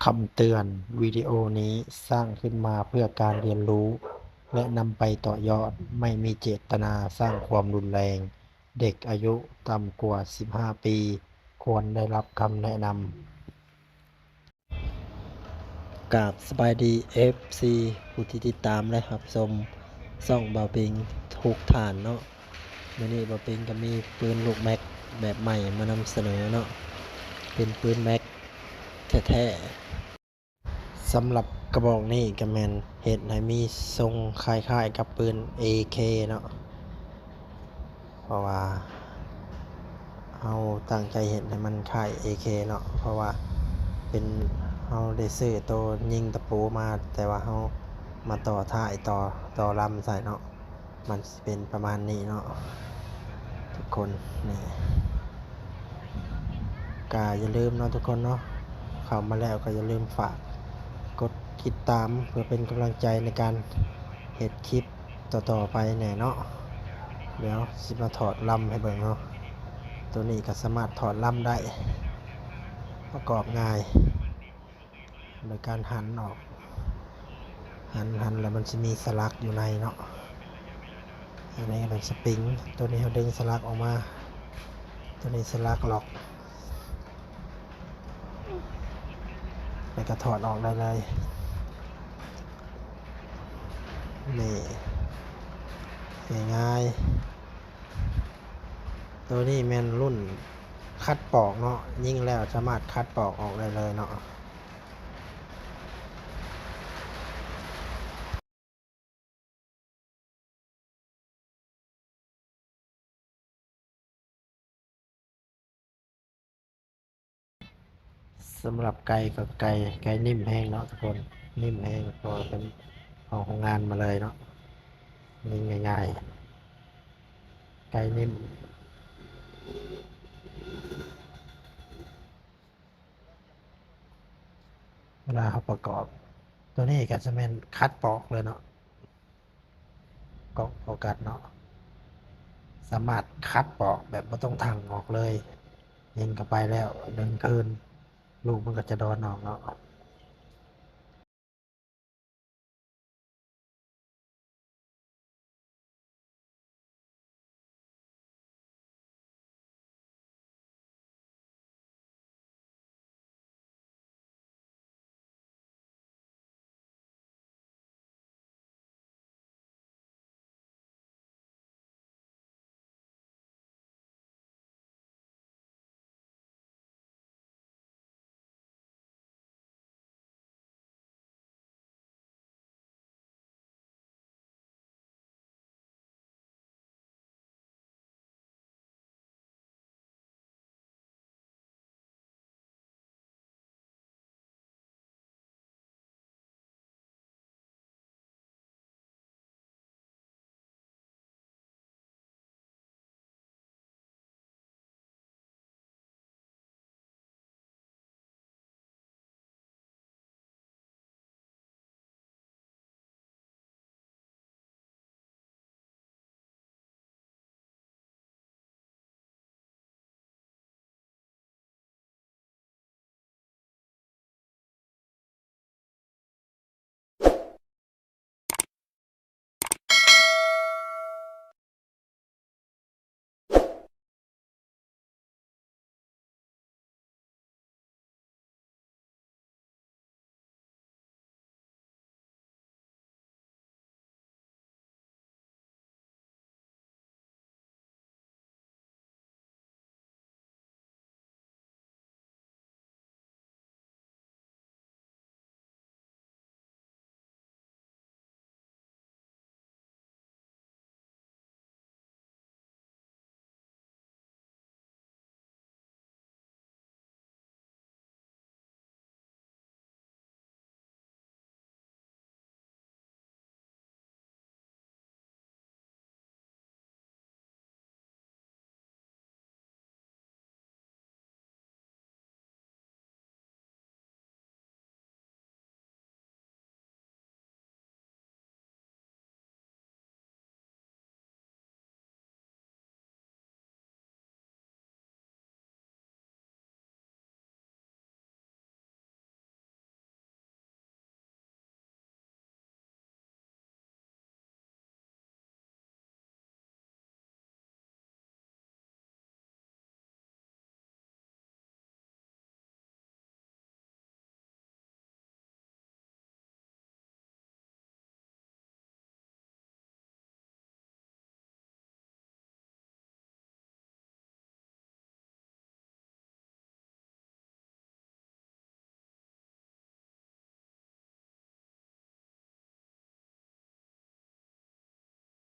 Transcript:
ຄຳເຕືອນ, ວິດີໂອນີ້ສ້າງຂຶ້ນມາເພື່ອການຮຽນຮູ້ ແລະ ນຳໄປຕໍ່ຍອດ, ໄມ່ມີເຈດຕະນາສ້າງຄວາມຮຸນແຮງ. ເດັກອາຍຸຕ່ຳກວ່າສິບຫ້າປີ ຄວນໄດ້ຮັບຄຳແນະນຳ. ກາບສະບາຍດີ ເອັຟຊີ ຜູ້ທີ່ຕິດຕາມ ແລະ ຮັບຊົມຊ່ອງບ່າວປິງທຸກທ່ານເນາະ. ມື້ນີ້ບ່າວປິງກໍມີປືນລູກແມັກແບບໃໝ່ມານຳສະເໜີເນາະ, ເປັນປືນແມັກແທ້ໆ. ສຳລັບກະບອກນີ້ກໍແມ່ນເຮັດໃຫ້ມີຊົງຄ້າຍໆກັບປືນເອເຄເນາະ, ເພາະວ່າເຮົາຕັ້ງໃຈເຮັດໃຫ້ມັນຄ້າຍເອເຄເນາະ, ເພາະວ່າເປັນ ເຮົາໄດ້ຊື້ໂຕຍິງຕະປູມາ, ແຕ່ວ່າເຮົາມາຕໍ່ທ້າຍ ຕໍ່ ຕໍ່ລຳໃສ່ເນາະ. ມັນຊິເປັນປະມານນີ້ເນາະທຸກຄົນ. ນີ້ ກະຢ່າລືມເນາະທຸກຄົນເນາະ, ເຂົ້າມາແລ້ວກໍຢ່າລືມຝາກກົດຕິດຕາມ ເພື່ອເປັນກຳລັງໃຈໃນການເຮັດຄລິບຕໍ່ໆໄປແດ່ເນາະ. ດຽວຊິມາຖອດລຳໃຫ້ເບິ່ງເນາະ. ໂຕນີ້ກໍສາມາດຖອດລຳໄດ້, ປະກອບງ່າຍ ໂດຍການຫັນອອກ, ຫັນ ຫັນແລ້ວມັນຊິມີສະຫຼັກຢູ່ໃນເນາະ. ອັນນີ້ເປັນສະປຣິງ, ໂຕນີ້ເຮົາດຶງສະຫຼັກອອກມາ, ໂຕນີ້ສະຫຼັກລັອກ, ແລ້ວກໍຖອດອອກໄດ້ເລີຍ. ນີ້ ງ່າຍໆ. ໂຕນີ້ແມ່ນລຸ້ນຂັດປອກເນາະ, ຍິງແລ້ວສາມາດຂັດປອກອອກໄດ້ເລີຍເນາະ. ສຳລັບໄກ່ກໍໄກ່ ໄກ່ນິ້ມແຮງເນາະທຸກຄົນ, ນິ້ມແຮງ ເພາະວ່າເປັນຂອງໂຮງງານມາເລີຍເນາະ, ຍິງງ່າຍໆ ໄກ່ນິ້ມ. ເວລາເຮົາປະກອບ ໂຕນີ້ກໍຈະແມ່ນຂັດປອກເລີຍເນາະ, ກ້ອງໂຟກັສເນາະ, ສາມາດຂັດປອກແບບບໍ່ຕ້ອງຖັ່ງອອກເລີຍ, ຍິງເຂົ້າໄປແລ້ວໜຶ່ງຄືນ ລູກມັນກໍຈະດອນອອກເນາະ.